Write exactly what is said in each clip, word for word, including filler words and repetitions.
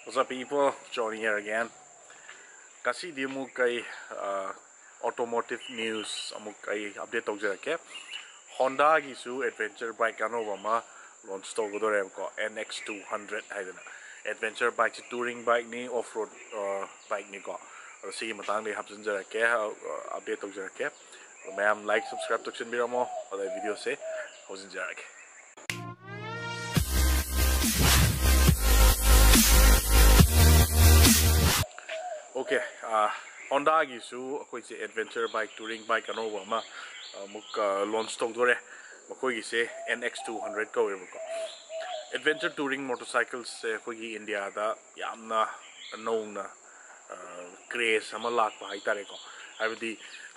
What's up, people? Johnny here again. ꯉꯁꯤꯗꯤ ꯑꯃꯨꯛ ꯑꯩ ꯑꯣꯇꯣꯃꯣꯇꯤꯚ ꯅ꯭ꯌꯨꯁ ꯑꯃꯨꯛ ꯑꯩ ꯑꯞꯗꯦꯠ ꯇꯧꯖꯔꯛꯀꯦ꯫ ꯍꯣꯟꯗꯥꯒꯤꯁꯨ ꯑꯦꯗꯚꯦꯟꯆꯔ ꯕꯥꯏꯛ ꯑꯅꯧꯕ ꯑꯃ ꯂꯣꯟꯆ ꯇꯧꯒꯗꯣꯔꯦꯕꯀꯣ, N X two hundred ꯍꯥꯏꯗꯅ꯫ ꯑꯦꯗꯚꯦꯟꯆꯔ ꯕꯥꯏꯛꯁꯤ ꯇꯨꯔꯤꯡ ꯕꯥꯏꯛꯅꯤ, ꯑꯣꯐ ꯔꯣꯗ ꯕꯥꯏꯛꯅꯤꯀꯣ꯫ ꯑꯗꯣ ꯁꯤꯒꯤ ꯃꯇꯥꯡꯗ ꯑꯩ ꯍꯥꯞꯆꯤꯟꯖꯔꯛꯀꯦ ꯑꯞꯗꯦꯠ ꯇꯧꯖꯔꯛꯀꯦ꯫ ꯑꯗꯣ ꯃꯌꯥꯝ ꯂꯥꯏꯛ ꯁꯕꯁꯀ꯭ꯔꯥꯏꯕ ꯇꯧꯁꯤꯟꯕꯤꯔꯝꯃꯣ꯫ ꯑꯗꯣ ꯑꯩ ꯚꯤꯗꯤꯑꯣꯁꯦ ꯍꯧꯖꯤꯟꯖꯔꯛꯀꯦ꯫ ꯑꯣꯀꯦ, ꯍꯣꯟꯗꯥꯒꯤꯁꯨ ꯑꯩꯈꯣꯏꯁꯦ ꯑꯦꯗꯚꯦꯟꯆꯔ ꯕꯥꯏꯛ, ꯇꯨꯔꯤꯡ ꯕꯥꯏꯛ ꯑꯅꯧꯕ ꯑꯃ ꯑꯃꯨꯛ ꯂꯣꯟꯆ ꯇꯧꯗꯣꯔꯦ꯫ ꯃꯈꯣꯏꯒꯤꯁꯦ N X two hundred ꯀꯧꯋꯦꯕꯀꯣ꯫ ꯑꯦꯗꯚꯦꯟꯆꯔ ꯇꯨꯔꯤꯡ ꯃꯣꯇꯣꯔꯁꯥꯏꯀꯜꯁꯦ ꯑꯩꯈꯣꯏꯒꯤ ꯏꯟꯗꯤꯌꯥꯗ ꯌꯥꯝꯅ ꯅꯧꯅ ꯀ꯭ꯔꯦꯖ ꯑꯃ ꯂꯥꯛꯄ ꯍꯥꯏꯇꯥꯔꯦꯀꯣ꯫ ꯍꯥꯏꯕꯗꯤ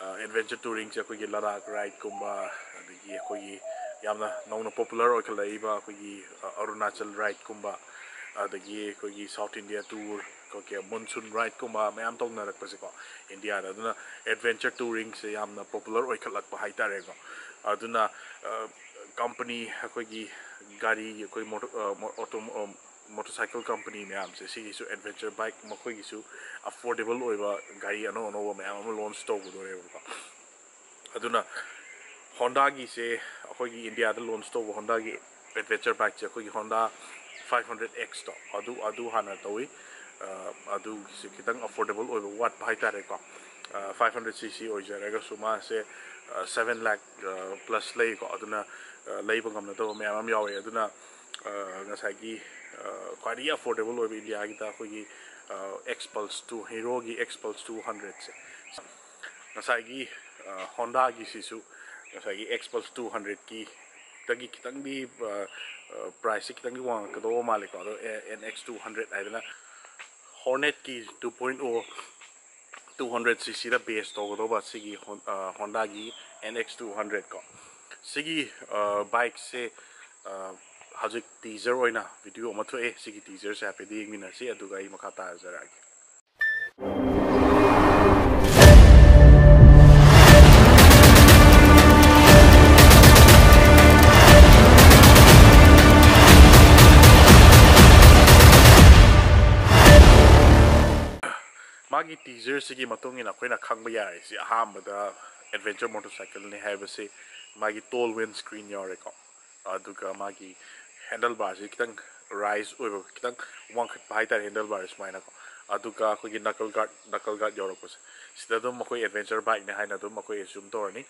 ꯑꯦꯗꯚꯦꯟꯆꯔ ꯇꯨꯔꯤꯡꯁꯦ ꯑꯩꯈꯣꯏꯒꯤ ꯂꯗꯥꯛ ꯔꯥꯏꯗꯀꯨꯝꯕ, ꯑꯗꯒꯤ ꯑꯩꯈꯣꯏꯒꯤ ꯌꯥꯝꯅ ꯅꯧꯅ ꯄꯣꯄꯨꯂꯔ ꯑꯣꯏꯈꯠꯂꯛꯏꯕ ꯑꯩꯈꯣꯏꯒꯤ ꯑꯔꯨꯅꯥꯆꯜ ꯔꯥꯏꯗꯀꯨꯝꯕ, ꯑꯗꯒꯤ ꯑꯩꯈꯣꯏꯒꯤ ꯁꯥꯎꯠ ꯏꯟꯗꯤꯌꯥ ꯇꯨꯔ, ꯑꯩꯈꯣꯏꯒꯤ ꯃꯨꯟꯁꯨꯟ ꯔꯥꯏꯗꯀꯨꯝꯕ ꯃꯌꯥꯝ ꯇꯧꯅꯔꯛꯄꯁꯦꯀꯣ, ꯏꯟꯗꯤꯌꯥꯗ꯫ ꯑꯗꯨꯅ ꯑꯦꯗꯚꯦꯟꯆꯔ ꯇꯨꯔꯤꯡꯁꯦ ꯌꯥꯝꯅ ꯄꯣꯄꯨꯂꯔ ꯑꯣꯏꯈꯠꯂꯛꯄ ꯍꯥꯏꯇꯥꯔꯦꯀꯣ꯫ ꯑꯗꯨꯅ ꯀꯝꯄꯅꯤ, ꯑꯩꯈꯣꯏꯒꯤ ꯒꯥꯔꯤ, ꯑꯩꯈꯣꯏ ꯃꯣꯇꯣ ꯑꯣꯇꯣ ꯃꯣꯇꯣꯔꯁꯥꯏꯀꯜ ꯀꯝꯄꯅꯤ ꯃꯌꯥꯝꯁꯦ, ꯁꯤꯒꯤꯁꯨ ꯑꯦꯗꯚꯦꯟꯆꯔ ꯕꯥꯏꯛ, ꯃꯈꯣꯏꯒꯤꯁꯨ ꯑꯐꯣꯔꯗꯦꯕꯜ ꯑꯣꯏꯕ ꯒꯥꯔꯤ ꯑꯅꯧ ꯑꯅꯧꯕ ꯃꯌꯥꯝ ꯑꯃ ꯂꯣꯟꯆ ꯇꯧꯒꯗꯣꯔꯦꯕꯀꯣ꯫ ꯑꯗꯨꯅ ꯍꯣꯟꯗꯥꯒꯤꯁꯦ, ꯑꯩꯈꯣꯏꯒꯤ ꯏꯟꯗꯤꯌꯥꯗ ꯂꯣꯟꯆ ꯇꯧꯕ ꯍꯣꯟꯗꯥꯒꯤ ꯑꯦꯗꯚꯦꯟꯆꯔ ꯕꯥꯏꯛꯁꯦ, ꯑꯩꯈꯣꯏꯒꯤ ꯍꯣꯟꯗꯥ ꯐꯥꯏꯚ ꯍꯟꯗ꯭ꯔꯦꯠ ꯑꯦꯛꯁꯇꯣ, ꯑꯗꯨ ꯑꯗꯨ ꯍꯥꯟꯅ ꯇꯧꯏ꯫ ꯑꯗꯨꯒꯤꯁꯦ ꯈꯤꯇꯪ ꯑꯐꯣꯔꯗꯦꯕꯜ ꯑꯣꯏꯕ ꯋꯥꯠꯄ ꯍꯥꯏꯇꯥꯔꯦꯀꯣ꯫ ꯐꯥꯏꯚ ꯍꯟꯗ꯭ꯔꯦꯠ ꯁꯤ ꯁꯤ ꯑꯣꯏꯖꯔꯒꯁꯨ ꯃꯥꯁꯦ ꯁꯚꯦꯟ ꯂꯥꯛ ꯄ꯭ꯂꯁ ꯂꯩꯀꯣ꯫ ꯑꯗꯨꯅ ꯂꯩꯕ ꯉꯝꯅꯗꯕ ꯃꯌꯥꯝ ꯑꯃ ꯌꯥꯎꯋꯦ꯫ ꯑꯗꯨꯅ ꯉꯁꯥꯏꯒꯤ ꯈ꯭ꯋꯥꯏꯗꯒꯤ ꯑꯐꯣꯔꯗꯦꯕꯜ ꯑꯣꯏꯕ ꯏꯟꯗꯤꯌꯥꯒꯤꯗ ꯑꯩꯈꯣꯏꯒꯤ Xpulse two, ꯍꯤꯔꯣꯒꯤ Xpulse two hundredꯁꯦ꯫ ꯉꯁꯥꯏꯒꯤ ꯍꯣꯟꯗꯥꯒꯤꯁꯤꯁꯨ ꯉꯁꯥꯏꯒꯤ Xpulse two hundredꯀꯤ ꯇꯒꯤ ꯈꯤꯇꯪꯗꯤ ꯄ꯭ꯔꯥꯏꯁꯁꯦ ꯈꯤꯇꯪꯗꯤ ꯋꯥꯡꯉꯛꯀꯗꯧꯕ ꯃꯥꯜꯂꯦꯀꯣ꯫ ꯑꯗꯣ N X two hundred ꯍꯥꯏꯗꯅ ꯍꯣꯔꯅꯦꯠꯀꯤ two point O two hundred C Cꯗ ꯕꯦꯁ ꯇꯧꯒꯗꯧꯕ ꯁꯤꯒꯤ ꯍꯣꯟꯗꯥꯒꯤ N X two hundred ꯀꯣ꯫ ꯁꯤꯒꯤ ꯕꯥꯏꯛꯁꯦ ꯍꯧꯖꯤꯛ ꯇꯤꯖꯔ ꯑꯣꯏꯅ ꯚꯤꯗꯤꯑꯣ ꯑꯃ ꯊꯣꯛꯑꯦ꯫ ꯁꯤꯒꯤ ꯇꯤꯖꯔꯁꯦ ꯍꯥꯏꯐꯦꯠ ꯌꯦꯡꯃꯤꯟꯅꯁꯤ, ꯑꯗꯨꯒ ꯑꯩ ꯃꯈꯥ ꯇꯥꯖꯔꯛꯑꯒꯦ꯫ ꯃꯥꯒꯤ ꯇꯤꯖꯔꯁꯤꯒꯤ ꯃꯇꯨꯡ ꯏꯟꯅ ꯑꯩꯈꯣꯏꯅ ꯈꯪꯕ ꯌꯥꯔꯤꯁꯤ, ꯑꯍꯥꯟꯕꯗ ꯑꯦꯗꯚꯦꯟꯆꯔ ꯃꯣꯇꯣꯔꯁꯥꯏꯀꯜꯅꯤ ꯍꯥꯏꯕꯁꯤ ꯃꯥꯒꯤ ꯇꯣꯜ ꯋꯤꯟ ꯁ꯭ꯀ꯭ꯔꯤꯟ ꯌꯥꯎꯔꯦꯀꯣ꯫ ꯑꯗꯨꯒ ꯃꯥꯒꯤ ꯍꯦꯟꯗꯜ ꯕꯥꯔꯁꯤ ꯈꯤꯇꯪ ꯔꯥꯏꯁ ꯑꯣꯏꯕ, ꯈꯤꯇꯪ ꯋꯥꯡꯈꯠꯄ ꯍꯥꯏꯇꯥꯔꯦ, ꯍꯦꯟꯗꯜ ꯕꯥꯔ ꯁꯨꯃꯥꯏꯅꯀꯣ꯫ ꯑꯗꯨꯒ ꯑꯩꯈꯣꯏꯒꯤ ꯅꯀꯜ ꯒꯥꯔꯗ, ꯅꯀꯜ ꯒꯥꯔꯗ ꯌꯥꯎꯔꯛꯄꯁꯦ, ꯁꯤꯗ ꯑꯗꯨꯝ ꯑꯩꯈꯣꯏ ꯑꯦꯗꯚꯦꯟꯆꯔ ꯕꯥꯏꯛꯅꯦ ꯍꯥꯏꯅ ꯑꯗꯨꯝ ꯑꯩꯈꯣꯏ ꯑꯦꯖ꯭ꯌꯨꯝ ꯇꯧꯔꯅꯤ꯫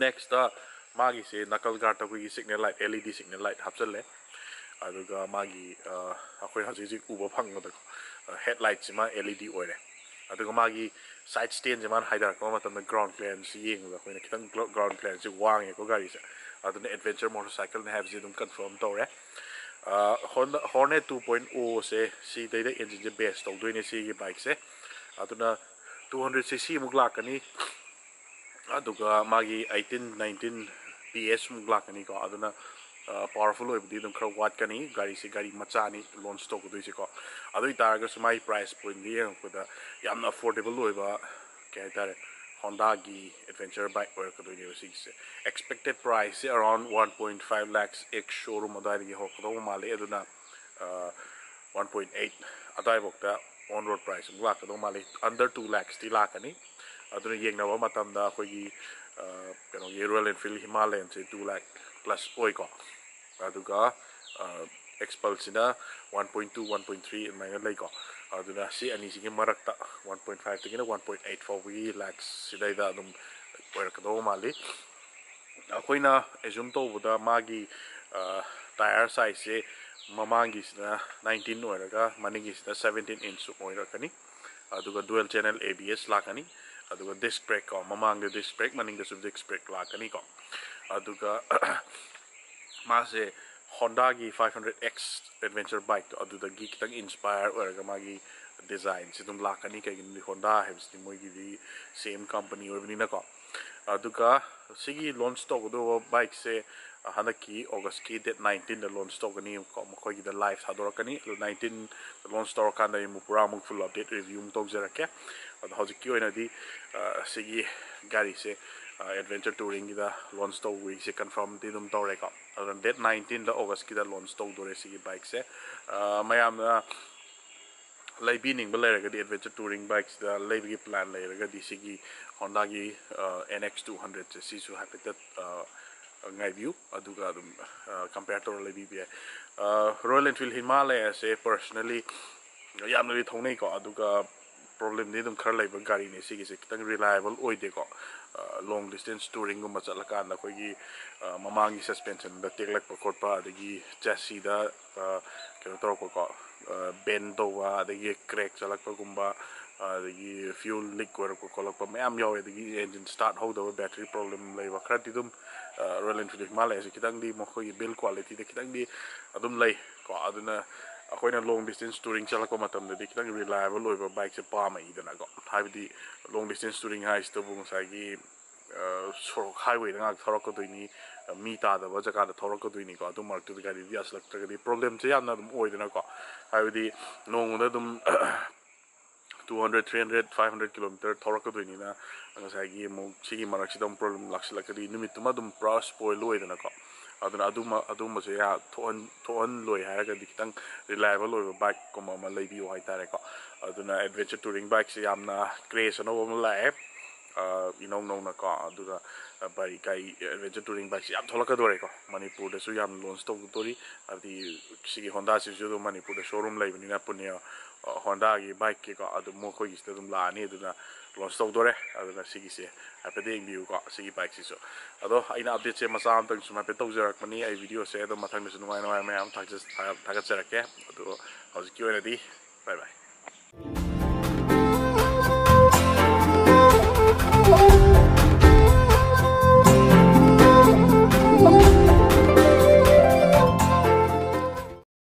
ꯅꯦꯛꯁꯇ ꯃꯥꯒꯤꯁꯦ ꯅꯀꯜ ꯒꯥꯔꯗ ꯑꯩꯈꯣꯏꯒꯤ ꯁꯤꯒꯅꯦꯜ ꯂꯥꯏꯠ, ꯑꯦꯜ ꯏ ꯗꯤ ꯁꯤꯒꯅꯦꯜ ꯂꯥꯏꯠ ꯍꯥꯞꯆꯤꯜꯂꯦ꯫ ꯑꯗꯨꯒ ꯃꯥꯒꯤ, ꯑ, ꯑꯩꯈꯣꯏ ꯍꯧꯖꯤꯛ ꯍꯧꯖꯤꯛ ꯎꯕ ꯐꯪꯕꯗꯀꯣ, ꯑ, ꯍꯦꯠ ꯂꯥꯏꯠꯁꯤꯃ ꯑꯦꯜ ꯏ ꯗꯤ ꯑꯣꯏꯔꯦ꯫ ꯑꯗꯨꯒ ꯃꯥꯒꯤ ꯁꯥꯏꯠ ꯁ꯭ꯇꯦꯟꯁꯦ ꯃꯥꯅ ꯍꯥꯏꯊꯔꯛꯄ ꯃꯇꯝꯗ ꯒ꯭ꯔꯥꯎꯟ ꯀ꯭ꯂꯤꯌꯔꯦꯟꯁꯁꯤ ꯌꯦꯡꯕꯗ ꯑꯩꯈꯣꯏꯅ ꯈꯤꯇꯪ ꯒ꯭ꯔꯥꯎꯟ ꯀ꯭ꯂꯤꯌꯔꯦꯟꯁꯁꯤ ꯋꯥꯡꯉꯦꯀꯣ ꯒꯥꯔꯤꯁꯦ꯫ ꯑꯗꯨꯅ ꯑꯦꯗꯚꯦꯟꯆꯔ ꯃꯣꯇꯣꯔꯁꯥꯏꯀꯜꯅꯦ ꯍꯥꯏꯕꯁꯤ ꯑꯗꯨꯝ ꯀꯟꯐꯥꯔꯝ ꯇꯧꯔꯦ꯫ ꯑ, ꯍꯣꯔꯅꯦꯠ ꯇꯨ ꯄꯣꯏꯟ ꯑꯣꯁꯦ ꯁꯤꯗꯩꯗ ꯏꯟꯖꯤꯟꯁꯦ ꯕꯦꯁ ꯇꯧꯗꯣꯏꯅꯦ ꯁꯤꯒꯤ ꯕꯥꯏꯛꯁꯦ꯫ ꯑꯗꯨꯅ ꯇꯨ ꯍꯟꯗ꯭ꯔꯦꯠ ꯁꯤ ꯁꯤ ꯑꯃꯨꯛ ꯂꯥꯛꯀꯅꯤ꯫ ꯑꯗꯨꯒ ꯃꯥꯒꯤ ꯑꯩꯠꯇꯤꯟ, ꯅꯥꯏꯟꯇꯤꯟ ꯄꯤ ꯑꯦꯁ ꯃꯨꯛ ꯂꯥꯛꯀꯅꯤꯀꯣ꯫ ꯑꯗꯨꯅ, ꯑ, ꯄꯋꯥꯔꯐꯨꯜ ꯑꯣꯏꯕꯗꯤ ꯑꯗꯨꯝ ꯈꯔ ꯋꯥꯠꯀꯅꯤ꯫ ꯒꯥꯔꯤꯁꯤ ꯒꯥꯔꯤ ꯃꯆꯥꯅꯤ ꯂꯣꯟꯆ ꯇꯧꯒꯗꯣꯏꯁꯤꯀꯣ꯫ ꯑꯗꯨ ꯑꯣꯏꯇꯥꯔꯒꯁꯨ ꯃꯥꯒꯤ ꯄ꯭ꯔꯥꯏꯁ ꯄꯣꯏꯟꯗ ꯌꯦꯡꯉꯛꯄꯗ ꯌꯥꯝꯅ ꯑꯐꯣꯔꯗꯦꯕꯜ ꯑꯣꯏꯕ, ꯀꯩ ꯍꯥꯏꯇꯥꯔꯦ, ꯍꯣꯟꯗꯥꯒꯤ ꯑꯦꯗꯚꯦꯟꯆꯔ ꯕꯥꯏꯛ ꯑꯣꯏꯔꯛꯀꯗꯣꯏꯅꯦꯕ ꯁꯤꯒꯤꯁꯦ꯫ ꯑꯦꯛꯁꯄꯦꯛꯇꯦꯠ ꯄ꯭ꯔꯥꯏꯁꯁꯦ around one point five lakhs X showroom ꯑꯗꯨꯋꯥꯏꯗꯒꯤ ꯍꯧꯔꯛꯀꯗꯧꯕ ꯃꯥꯜꯂꯦ꯫ ꯑꯗꯨꯅ, ꯑ, ꯋꯥꯟ ꯄꯣꯏꯟ ꯑꯩꯠ ꯑꯗꯨꯋꯥꯏꯐꯥꯎꯗ ꯑꯣꯟ ꯔꯣꯗ ꯄ꯭ꯔꯥꯏꯁ ꯑꯃꯨꯛ ꯂꯥꯛꯀꯗꯧ ꯃꯥꯜꯂꯤ꯫ ꯑꯟꯗꯔ ꯇꯨ ꯂꯥꯛꯁꯇꯤ ꯂꯥꯛꯀꯅꯤ꯫ ꯑꯗꯨꯅ ꯌꯦꯡꯅꯕ ꯃꯇꯝꯗ ꯑꯩꯈꯣꯏꯒꯤ, ꯑ, ꯀꯩꯅꯣꯒꯤ ꯔꯣꯌꯦꯜ ꯑꯦꯟꯐꯤꯜ ꯍꯤꯃꯥꯂꯌꯟꯁꯦ ꯇꯨ ꯂꯥꯛ ꯄ꯭ꯂꯁ ꯑꯣꯏꯀꯣ꯫ ꯑꯗꯨꯒ, ꯑ, ꯑꯦꯛꯁꯄꯜꯁꯤꯅ one point two, one point three ꯑꯗꯨꯃꯥꯏꯅ ꯂꯩꯀꯣ꯫ ꯑꯗꯨꯅ ꯁꯤ ꯑꯅꯤꯁꯤꯒꯤ ꯃꯔꯛꯇ ꯋꯥꯟ ꯄꯣꯏꯟ ꯐꯥꯏꯚꯇꯒꯤꯅ ꯋꯥꯟ ꯄꯣꯏꯟ ꯑꯩꯠ ꯐꯥꯎꯕꯒꯤ ꯂꯥꯛꯁ ꯁꯤꯗꯩꯗ ꯑꯗꯨꯝ ꯑꯣꯏꯔꯛꯀꯗꯧꯕ ꯃꯥꯜꯂꯤ꯫ ꯑꯩꯈꯣꯏꯅ ꯑꯦꯖ꯭ꯌꯨꯝ ꯇꯧꯕꯗ ꯃꯥꯒꯤ, ꯑ, ꯇꯥꯌꯔ ꯁꯥꯏꯖꯁꯦ ꯃꯃꯥꯡꯒꯤꯁꯤꯅ ꯅꯥꯏꯟꯇꯤꯟ ꯑꯣꯏꯔꯒ ꯃꯅꯤꯡꯒꯤꯁꯤꯅ ꯁꯕꯦꯟꯇꯤꯟ ꯏꯟꯆ ꯑꯣꯏꯔꯛꯀꯅꯤ꯫ ꯑꯗꯨꯒ ꯗꯨꯋꯦꯜ ꯆꯦꯅꯦꯜ ꯑꯦ ꯕꯤ ꯑꯦꯁ ꯂꯥꯛꯀꯅꯤ꯫ ꯑꯗꯨꯒ ꯗꯤꯁ ꯕ꯭ꯔꯦꯛ ꯀꯣ, ꯃꯃꯥꯡꯗ ꯗꯤꯁ ꯕ꯭ꯔꯦꯛ, ꯃꯅꯤꯡꯗꯁꯨ ꯗꯤꯁ ꯕ꯭ꯔꯦꯛ ꯂꯥꯛꯀꯅꯤꯀꯣ꯫ ꯑꯗꯨꯒ ꯃꯥꯁꯦ ꯍꯣꯟꯗꯥꯒꯤ ꯐꯥꯏꯚ ꯍꯟꯗ꯭ꯔꯦꯠ ꯑꯦꯛꯁ ꯑꯦꯗꯚꯦꯟꯆꯔ ꯕꯥꯏꯛꯇꯣ ꯑꯗꯨꯗꯒꯤ ꯈꯤꯇꯪ ꯏꯟꯁꯄꯥꯌꯔ ꯑꯣꯏꯔꯒ ꯃꯥꯒꯤ ꯗꯤꯖꯥꯏꯟꯁꯦ ꯑꯗꯨꯝ ꯂꯥꯛꯀꯅꯤ꯫ ꯀꯩꯒꯤꯅꯣꯗꯤ ꯍꯣꯟꯗꯥ ꯍꯥꯏꯕꯁꯤꯗꯤ ꯃꯣꯏꯒꯤꯗꯤ ꯁꯦꯝ ꯀꯝꯄꯅꯤ ꯑꯣꯏꯕꯅꯤꯅꯀꯣ꯫ ꯑꯗꯨꯒ ꯁꯤꯒꯤ ꯂꯣꯟꯆ ꯇꯧꯒꯗꯧꯕ ꯕꯥꯏꯛꯁꯦ ꯍꯟꯗꯛꯀꯤ ꯑꯣꯒꯁꯀꯤ ꯗꯦꯠ ꯅꯥꯏꯟꯇꯤꯟꯗ ꯂꯣꯟꯆ ꯇꯧꯒꯅꯤꯕꯀꯣ꯫ ꯃꯈꯣꯏꯒꯤꯗ ꯂꯥꯏꯚ ꯊꯥꯗꯣꯔꯛꯀꯅꯤ꯫ ꯑꯗꯨ ꯅꯥꯏꯟꯇꯤꯟꯗ ꯂꯣꯟꯆ ꯇꯧꯔꯀꯥꯟꯗ ꯑꯩ ꯑꯃꯨꯛ ꯄꯨꯔꯥ ꯑꯃꯨꯛ ꯐꯨꯜ ꯑꯞꯗꯦꯠ ꯔꯤꯚ꯭ꯌꯨ ꯑꯃꯨꯛ ꯇꯧꯖꯔꯛꯀꯦ꯫ ꯑꯗꯣ ꯍꯧꯖꯤꯛꯀꯤ ꯑꯣꯏꯅꯗꯤ, ꯑ, ꯁꯤꯒꯤ ꯒꯥꯔꯤꯁꯦ, ꯑ, ꯑꯦꯗꯚꯦꯟꯆꯔ ꯇꯨꯔꯤꯡꯒꯤꯗ ꯂꯣꯟꯆ ꯇꯧꯕꯒꯤꯁꯦ ꯀꯟꯐꯥꯔꯝꯗꯤ ꯑꯗꯨꯝ ꯇꯧꯔꯦꯀꯣ꯫ ꯑꯗꯨꯅ ꯗꯦꯠ ꯅꯥꯏꯟꯇꯤꯟꯗ ꯑꯣꯒꯁꯀꯤꯗ ꯂꯣꯟꯆ ꯇꯧꯗꯣꯔꯦ ꯁꯤꯒꯤ ꯕꯥꯏꯛꯁꯦ꯫ ꯑ, ꯃꯌꯥꯝꯅ ꯂꯩꯕꯤꯅꯤꯡꯕ ꯂꯩꯔꯒꯗꯤ, adventure touring bikeꯁꯤꯗ ꯂꯩꯕꯒꯤ plan ꯂꯩꯔꯒꯗꯤ, ꯁꯤꯒꯤ Hondaꯒꯤ NX two hundredꯁꯦ, ꯁꯤꯁꯨ ꯍꯥꯏꯐꯦꯠꯇ ꯉꯥꯏꯕꯤꯌꯨ꯫ ꯑꯗꯨꯒ ꯑꯗꯨꯝ compare ꯇꯧꯔ ꯂꯩꯕꯤꯕ ꯌꯥꯏ꯫ Royal Enfield Himalaya ꯑꯁꯦ personally ꯌꯥꯝꯅꯗꯤ ꯊꯧꯅꯩꯀꯣ, ꯑꯗꯨꯒ problemꯗꯤ ꯑꯗꯨꯝ ꯈꯔ ꯂꯩꯕ ꯒꯥꯔꯤꯅꯦ꯫ ꯁꯤꯒꯤꯁꯦ ꯈꯤꯇꯪ reliable ꯑꯣꯏꯗꯦꯀꯣ꯫ Long distance touringꯒꯨꯝꯕ ꯆꯠꯂꯀꯥꯟꯗ ꯑꯩꯈꯣꯏꯒꯤ ꯃꯃꯥꯡꯒꯤ suspensionꯗ ꯇꯦꯛꯂꯛꯄ ꯈꯣꯠꯄ, ꯑꯗꯒꯤ chassisꯗ ꯀꯩꯅꯣ ꯇꯧꯔꯛꯄꯀꯣ, bend ꯇꯧꯕ, ꯑꯗꯒꯤ crack ꯆꯠꯂꯛꯄꯒꯨꯝꯕ, ꯑꯗꯒꯤ fuel leak ꯑꯣꯏꯔꯛꯄ ꯈꯣꯠꯂꯛꯄ ꯃꯌꯥꯝ ꯌꯥꯎꯋꯦ꯫ ꯑꯗꯒꯤ engine start ꯍꯧꯗꯕ, battery problem ꯂꯩꯕ ꯈꯔꯗꯤ ꯑꯗꯨꯝ Royal Enfield Himalayaꯁꯦ ꯈꯤꯇꯪꯗꯤ ꯃꯈꯣꯏꯒꯤ build qualityꯗ ꯈꯤꯇꯪꯗꯤ ꯑꯗꯨꯝ ꯂꯩ ꯀꯣ꯫ ꯑꯗꯨꯅ ꯑꯩꯈꯣꯏꯅ long distance touring ꯆꯠꯂꯛꯄ ꯃꯇꯝꯗꯗꯤ ꯈꯤꯇꯪ reliable ꯑꯣꯏꯕ bikeꯁꯦ ꯄꯥꯝꯃꯛꯏꯗꯅꯀꯣ꯫ ꯍꯥꯏꯕꯗꯤ long distance touring ꯍꯥꯏꯁꯤꯇꯕꯨ ꯉꯁꯥꯏꯒꯤ ꯁꯣꯔꯣꯛ highwayꯗ ꯉꯥꯛ ꯊꯧꯔꯛꯀꯗꯣꯏꯅꯤ, ꯃꯤ ꯇꯥꯗꯕ ꯖꯒꯥꯗ ꯊꯧꯔꯛꯀꯗꯣꯏꯅꯤꯀꯣ꯫ ꯑꯗꯨ ꯃꯔꯛꯇꯨꯗ ꯒꯥꯔꯤꯗꯤ ꯌꯥꯁꯤꯜꯂꯛꯇ꯭ꯔꯒꯗꯤ problemꯁꯦ ꯌꯥꯝꯅ ꯑꯗꯨꯝ ꯑꯣꯏꯗꯅꯀꯣ꯫ ꯍꯥꯏꯕꯗꯤ ꯅꯣꯡꯃꯗ ꯑꯗꯨꯝ two hundred, three hundred, five hundred kilometer ꯊꯧꯔꯛꯀꯗꯣꯏꯅꯤꯅ, ꯉꯁꯥꯏꯒꯤ ꯑꯃꯨꯛ ꯁꯤꯒꯤ ꯃꯔꯛꯁꯤꯗ ꯑꯃꯨꯛ problem ꯂꯥꯛꯁꯤꯜꯂꯛꯀꯗꯤ ꯅꯨꯃꯤꯠꯇꯨꯃ ꯑꯗꯨꯝ ꯄꯨꯔꯥ spoil ꯑꯣꯏꯗꯅꯀꯣ꯫ ꯑꯗꯨꯅ ꯑꯗꯨꯃ, ꯑꯗꯨꯝꯕꯁꯦ ꯌꯥ-, ꯊꯣꯛꯍꯟ-, ꯊꯣꯛꯍꯜꯂꯣꯏ ꯍꯥꯏꯔꯒꯗꯤ ꯈꯤꯇꯪ reliable ꯑꯣꯏꯕ bikeꯀꯨꯝꯕ ꯑꯃ ꯂꯩꯕꯤꯌꯨ ꯍꯥꯏꯇꯥꯔꯦꯀꯣ꯫ ꯑꯗꯨꯅ adventure touring bikeꯁꯦ ꯌꯥꯝꯅ craze ꯑꯅꯧꯕ ꯑꯃ ꯂꯥꯛꯑꯦ꯫ ꯏꯅꯧ ꯅꯧꯅꯀꯣ꯫ ꯑꯗꯨꯒ ꯕꯥꯏ ꯀꯥꯏ adventure touring bikeꯁꯦ ꯌꯥꯝ ꯊꯣꯛꯂꯛꯀꯗꯣꯔꯦꯀꯣ꯫ ꯃꯅꯤꯄꯨꯔꯗꯁꯨ ꯌꯥꯝ launch ꯇꯧꯗꯣꯔꯤ꯫ ꯍꯥꯏꯕꯗꯤ ꯁꯤꯒꯤ Hondaꯁꯤꯁꯨ ꯑꯗꯨꯝ ꯃꯅꯤꯄꯨꯔꯗ showroom ꯂꯩꯕꯅꯤꯅ, ꯄꯨꯅꯦ Hondaꯒꯤ bikeꯀꯤꯀꯣ, ꯑꯗꯨꯝ ꯃꯈꯣꯏꯒꯤꯁꯤꯗ ꯑꯗꯨꯝ ꯂꯥꯛꯑꯅꯤ꯫ ꯑꯗꯨꯅ launch ꯇꯧꯗꯣꯔꯦ꯫ ꯑꯗꯨꯅ ꯁꯤꯒꯤꯁꯦ ꯍꯥꯏꯐꯦꯠ ꯌꯦꯡꯕꯤꯌꯨꯀꯣ, ꯁꯤꯒꯤ bikeꯁꯤꯁꯨ꯫ ꯑꯗꯣ ꯑꯩꯅ updateꯁꯦ ꯃꯆꯥ ꯑꯃꯇꯪ ꯁꯨꯝ ꯍꯥꯏꯐꯦꯠ ꯇꯧꯖꯔꯛꯄꯅꯤ꯫ ꯑꯩ videoꯁꯦ ꯑꯗꯨꯝ ꯃꯊꯪꯗꯁꯨ ꯅꯨꯡꯉꯥꯏ ꯅꯨꯡꯉꯥꯏ ꯃꯌꯥꯝ ꯊꯥꯒꯠꯆ-, ꯊꯥꯒꯠꯆꯔꯛꯀꯦ꯫ ꯑꯗꯣ ꯍꯧꯖꯤꯛꯀꯤ ꯑꯣꯏꯅꯗꯤ bye bye꯫